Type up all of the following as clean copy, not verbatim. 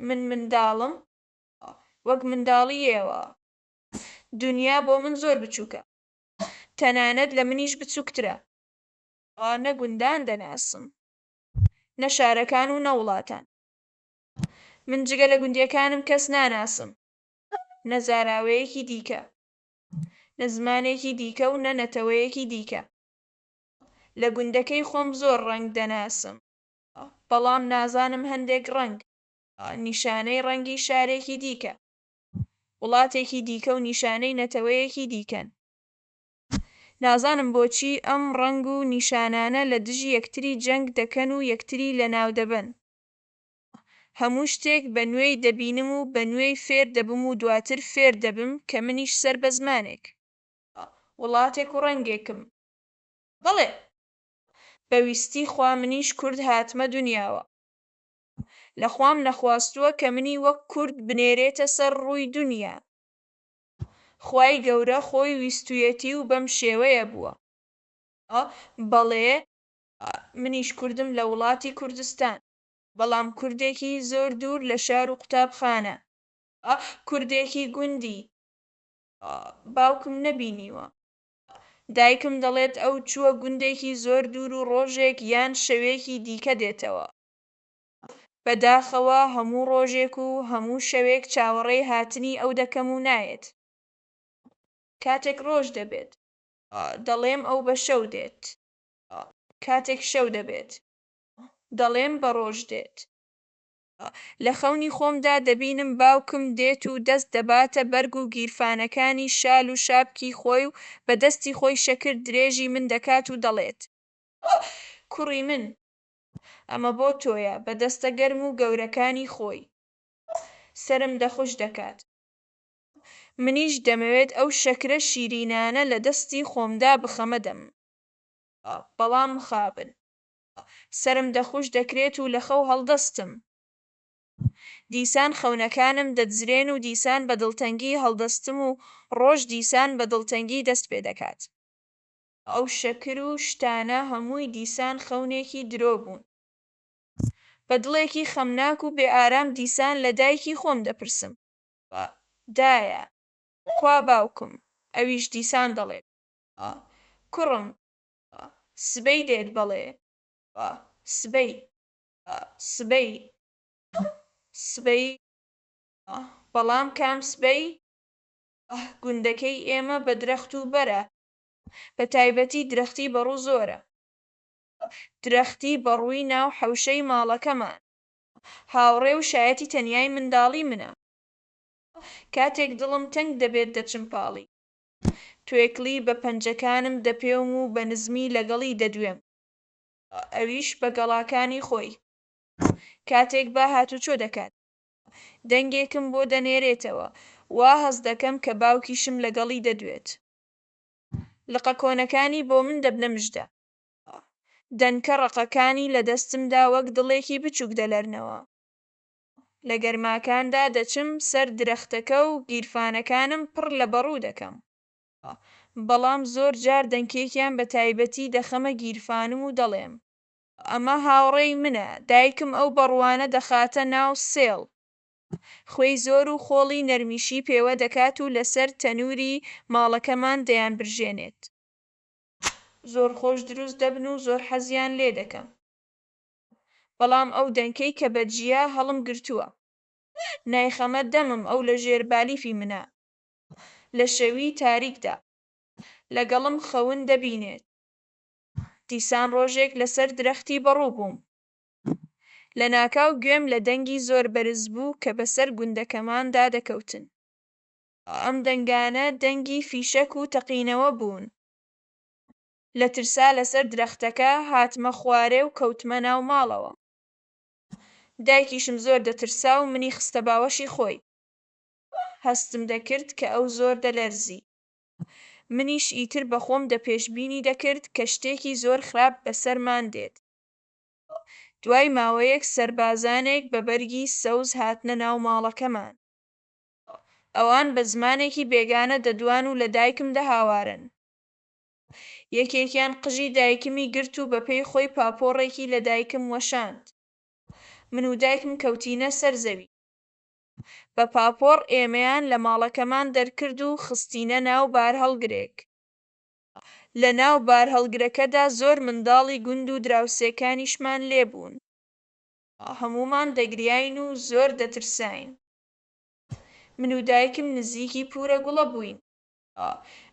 من منداڵم، وەک منداڵی ئێوە. دونیا بۆ من زۆر بچووکە. تەنانەت لە منیش بچووکترە. نە گوندان دەناسم، نە شارەکان و نە وڵاتان. من جگە لە گوندییەکانم کەس ناناسم. نە زاراوەیەکی دیکە. نە زمانێکی دیکە و نە نەتەوەیەکی دیکە. لە گوندەکەی خۆم زۆر ڕەنگ دەناسم. بەڵام نازانم هەندێک ڕەنگ. نیشانەی ڕەنگی شارێکی دیکە. وڵاتێکی دیکە و نیشانەی نەتەوەیەکی دیکەن. نازانم بۆچی ئەم ڕەنگ و نیشانانە لە دژی یەکتری جەنگ دەکەن و یەکتری لەناو دەبەن. هەموو شتێک بە نوێی دەبینم و بە نوێی فێر دەبم و دواتر فێر دەبم کە منیش سەر بە زمانێک. وڵاتێک و ڕەنگێکم. بەڵێ! بە ویستی خوا منیش کورد هاتمە دونیاوە. لە خوام نەخواستووە کە منی وەک کورد بنێرێتە سەر ڕووی دونیا. خوای گەورە خۆی ویستوویەتی و بەم شێوەیە بووە. بەڵێ! منیش کوردم لە وڵاتی کوردستان. بەڵام کوردێکی زۆر دوور لە شار و قوتابخانە. کوردێکی گوندی. باوکم نەبینیوە. دایکم دەڵێت ئەو چووە گوندێکی زۆر دوور و ڕۆژێک یان شەوێکی دیکە دێتەوە. بە داخەوە هەموو ڕۆژێک و هەموو شەوێک چاوەڕێی هاتنی ئەو دەکەم و نایەت. کاتێک ڕۆژ دەبێت. دەڵێم ئەو بە شەو دێت. کاتێک شەو دەبێت. دەڵێم بە ڕۆژ دێت. لە خەونی خۆمدا دەبینم باوکم دێت و دەست دەباتە بەرگ و گیرفانەکانی شال و شابکی خۆی و بە دەستی خۆی شەکر درێژی من دەکات و دەڵێت. کوڕی من! ئەمە بۆ تۆیە. بە دەستە گەرم و گەورەکانی خۆی. سەرم دەخوش دەکات. منیش دەمەوێت ئەو شەکرە شیرینانە لە دەستی خۆمدا بخەمە دەمم. بەڵام مخابن. سەرم دەخوش دەکرێت و لە خەو هەڵدەستم. دیسان خەونەکانم دەدزرێن و دیسان بە دڵتەنگی هەڵدەستم و ڕۆژ دیسان بە دڵتەنگی دەست پێ دەکات. ئەو شەکر و شتانە هەمووی دیسان خەونێکی درۆ بوون. بە دڵێکی خەمناک و بێ ئارام دیسان لە دایکی خۆم دەپرسم. دایە! کوا باوکم؟ ئەویش دیسان دەڵێت. کوڕم! سبەی دێت بەڵێ سبەی. سبەی. سبەی. بەڵام کام سبەی؟ گوندەکەی ئێمە بە درەخت و بەرە. بە تایبەتی درەختی بەڕوو زۆرە. درەختی بەڕووی ناو حەوشەی ماڵەکەمان. هاوڕێ و شایەتی تەنیایی منداڵیی منە. کاتێک دڵم تەنگ دەبێت دەچم پاڵی. توێکڵی بە پەنجەکانم دەپێوم و بە نزمی لەگەڵی دەدوێم. ئەویش بە گەڵاکانی خۆی. کاتێک با هاتوچۆ دەکات. دەنگێکم بۆ دەنێرێتەوە. وا هەست دەکەم کە باوکیشم لەگەڵی دەدوێت. لقە کۆنەکانی بۆ من دەبنە مژدە. دەنکە ڕەقەکانی لە دەستمدا وەک دڵێکی بچووک دەلەرنەوە. لە گەرماکاندا دەچم سەر درەختەکە و گیرفانەکانم پڕ لە بەڕوو دەکەم. بەڵام زۆر جار دەنکێکیان بە تایبەتی دەخەمە گیرفانم و دەڵێم. ئەمە هاوڕێی منە. دایکم ئەو بەڕووانە دەخاتە ناو سێڵ. خوێی زۆر و خۆڵی نەرمیشی پێوە دەکات و لەسەر تەنووری ماڵەکەمان دەیانبرژێنێت. زۆر خۆش دروست دەبن و زۆر حەزیان لێ دەکەم. بەڵام ئەو دەنکەی کە بە جیا هەڵم گرتووە. نایخەمە دەمم ئەو لە ژێر بالیفی منە. لە شەوی تاریکدا. لەگەڵم خەون دەبینێت. دیسان ڕۆژێک لەسەر درەختی بەڕوو بووم. لەناکاو گوێم لە دەنگی زۆر بەرز بوو کە بەسەر گوندەکەماندا دەکەوتن. ئەم دەنگانە دەنگی فیشەک و تەقینەوە بوون. لە ترسا لەسەر درەختەکە هاتمە خوارێ و کەوتمە ناو ماڵەوە. دایکیشم زۆر دەترسا و منی خستە باوەشی خۆی. هەستم دەکرد کە ئەو زۆر دەلەرزی. منیش ئیتر بە خۆم دەپێشبینی دەکرد کە شتێکی زۆر خراپ بەسەرمان دێت. دوای ماوەیەک سەربازانێک بە بەرگی سەوز هاتنە ناو ماڵەکەمان. ئەوان بە زمانێکی بێگانە دەدوان و لە دایکم دەهاوارن. یەکێکیان قژی دایکمی گرت و بە پێی خۆی پاپۆڕێکی لە دایکم وەشاند. من و دایکم کەوتینە سەر زەوی. بە پاپۆڕ ئێمەیان لە ماڵەکەمان دەرکرد و خستینە ناو بارهەڵگرێک. لە ناو بارهەڵگرەکەدا زۆر منداڵی گوند و دراوسێکانیشمان لێ بوون. هەموومان دەگریاین و زۆر دەترساین. من و دایکم نزیکی پوورە گوڵە بووین.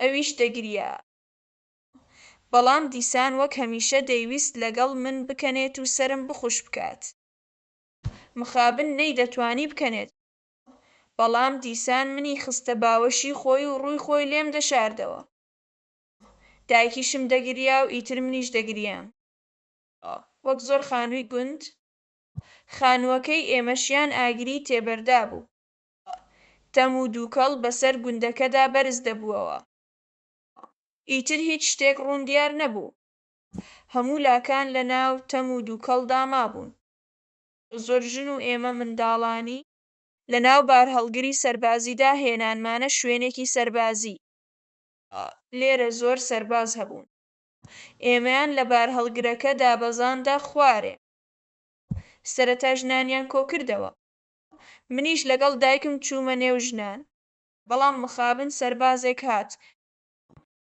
ئەویش دەگریا. بەڵام دیسان وەک هەمیشە دەیویست لەگەڵ من بکەنێت و سەرم بخوش بکات. مخابن نەیدەتوانی بکەنێت. بەڵام دیسان منی خستە باوەشی خۆی و ڕووی خۆی لێم دەشاردەوە. دایکیشم دەگریا و ئیتر منیش دەگریام. وەک زۆر خانووی گوند، خانووەکەی ئێمەشیان ئاگری تێبەردابوو. تەم و دووکەڵ بەسەر گوندەکەدا بەرز دەبووەوە. ئیتر هیچ شتێک ڕوون دیار نەبوو. هەموو لاکان لە ناو تەم و دووکەڵدا مابوون. زۆر ژن و ئێمە منداڵانی لە ناو بارهەڵگری سەربازیدا هێنانمانە شوێنێکی سەربازی. لێرە زۆر سەرباز هەبوون. ئێمەیان لە بارهەڵگرەکە دابەزاندە خوارێ. سەرەتا ژنانیان کۆکردەوە. منیش لەگەڵ دایکم چوومە نێو ژنان. بەڵام مخابن سەربازێک هات.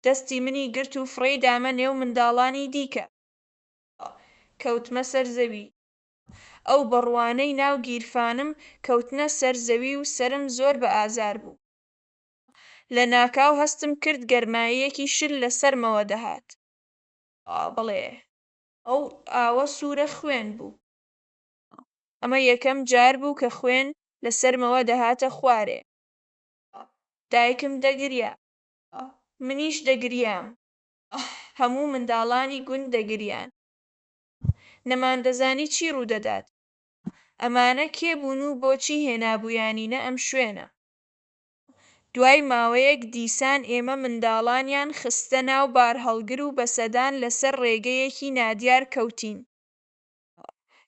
دەستی منی گرت و فڕێی دامە نێو منداڵانی دیکە. کەوتمە سەر زەوی. ئەو بەڕووانەی ناو گیرفانم کەوتنە سەر زەوی و سەرم زۆر بە ئازار بوو. لە ناکاو هەستم کرد گەرماییەکی شل لە سەرمەوە دەهات. بەڵێ، ئەو ئاوە سوورە خوێن بوو. ئەمە یەکەم جار بوو کە خوێن لە سەرمەوە دەهاتە خوارێ. دایکم دەگریا. منیش دەگریام. هەموو منداڵانی گوند دەگریان. نەماندەزانی چی ڕوو دەدات. ئەمانە کێ بوون و بۆچی هێنابوویانینە ئەم شوێنە؟ دوای ماوەیەک دیسان ئێمە منداڵانیان خستە ناو بارهەڵگر و بە سەدان لە سەر ڕێگەیەکی نادیار کەوتین.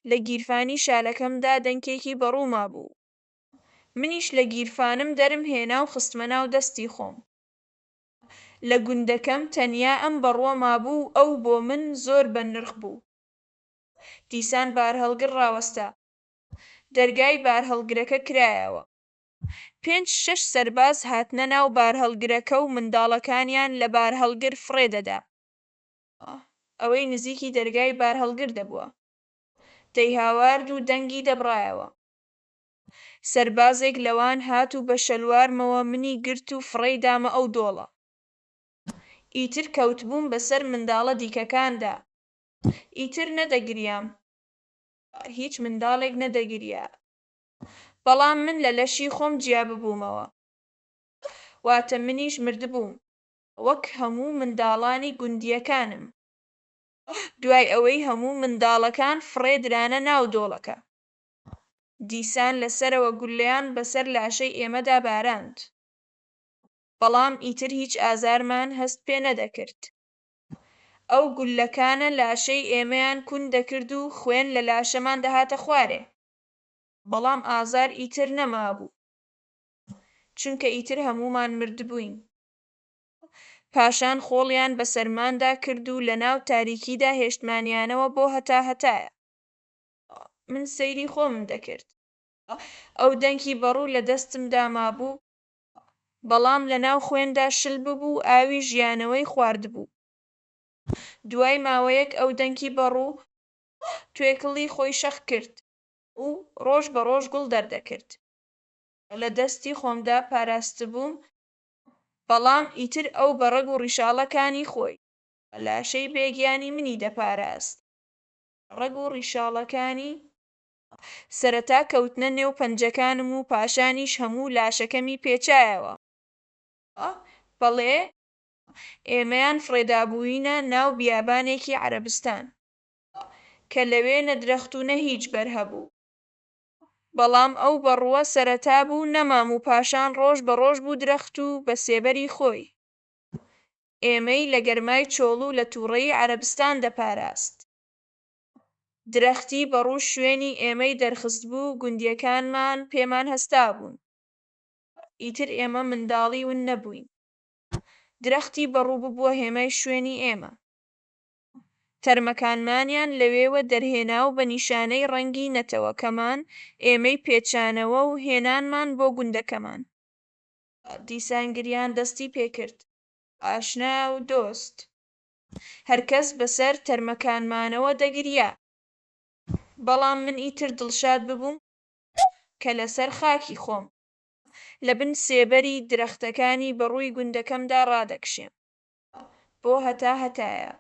لە گیرفانی شالەکەمدا دەنکێکی بەڕوو مابوو. منیش لە گیرفانم دەرم هێنا و خستمە ناو دەستی خۆم. لە گوندەکەم تەنیا ئەم بەڕووە مابوو و ئەو بۆ من زۆر بە نرخ بوو. دیسان بارهەڵگر ڕاوەستا. دەرگای بارهەڵگرەکە کرایەوە. پێنج شەش سەرباز هاتنە ناو بارهەڵگرەکە و منداڵەکانیان لە بارهەڵگر فڕێ دەدا. ئەوەی نزیکی دەرگای بارهەڵگر دەبووە. دەیهاوارد و دەنگی دەبڕایەوە. سەربازێک لەوان هات و بە شەلوارمەوە منی گرت و فڕێی دامە ئەو دۆڵە. ئیتر کەوتبووم بەسەر منداڵە دیکەکاندا. ئیتر نەدەگریام. هیچ منداڵێک نەدەگریا. بەڵام من لە لەشی خۆم جیا ببوومەوە. واتە منیش مردبووم. وەک هەموو منداڵانی گوندییەکانم. دوای ئەوەی هەموو منداڵەکان فڕێ درانە ناو دۆڵەکە. دیسان لە سەرەوە گوللەیان بەسەر لاشەی ئێمەدا باراند. بەڵام ئیتر هیچ ئازارمان هەست پێ نەدەکرد. ئەو گوللەکانە لاشەی ئێمەیان کون دەکرد و خوێن لە لاشەمان دەهاتە خوارێ. بەڵام ئازار ئیتر نەمابوو. چونکە ئیتر هەموومان مردبووین. پاشان خۆڵیان بەسەرماندا کرد و لەناو تاریکیدا هێشتمانیانەوە بۆ هەتاهەتایە. من سەیری خۆمم دەکرد. ئەو دەنکی بەڕوو لە دەستمدا مابوو. بەڵام لەناو خوێندا شل ببوو و ئاوی ژیانەوەی خواردبوو. دوای ماوەیەک ئەو دەنکی بەڕوو توێکڵی خۆی شەق کرد و ڕۆژ بە ڕۆژ گوڵ دەردەکرد. لە دەستی خۆمدا پاراستبووم. بەڵام ئیتر ئەو بە ڕەگ و ڕیشاڵەکانی خۆی. لاشەی بێ گیانی منی دەپاراست. ڕەگ و ڕیشاڵەکانی. سەرەتا کەوتنە نێو پەنجەکانم و پاشانیش هەموو لاشەکەمی پێچایەوە. بەڵێ، ئێمەیان فڕێدابووینە ناو بیابانێکی عەرەبستان. کە لەوێ نە درەخت و نە هیچ بەر هەبوو. بەڵام ئەو بەڕووە سەرەتا بوو نەمام و پاشان ڕۆژ بە ڕۆژ بوو درەخت و بە سێبەری خۆی. ئێمەی لە گەرمای چۆڵ و لە تووڕەیی عەرەبستان دەپاراست. درەختی بەڕوو شوێنی ئێمەی دەرخستبوو، گوندییەکانمان پێمان هەستابوون. ئیتر ئێمە منداڵی ون نەبووین. درەختی بەڕوو ببووە هێمای شوێنی ئێمە. تەرمەکانمانیان لەوێوە دەرهێنا و بە نیشانەی ڕەنگی نەتەوەکەمان ئێمەی پێچانەوە و هێنانمان بۆ گوندەکەمان. دیسان گریان دەستی پێکرد. ئاشنا و دۆست. هەرکەس بەسەر تەرمەکانمانەوە دەگریا. بەڵام من ئیتر دڵشاد ببووم کە لەسەر خاکی خۆم. لەبن سێبەری درەختەکانی بەڕووی گوندەکەمدا ڕادەکشێم. بۆ هەتا هەتایە.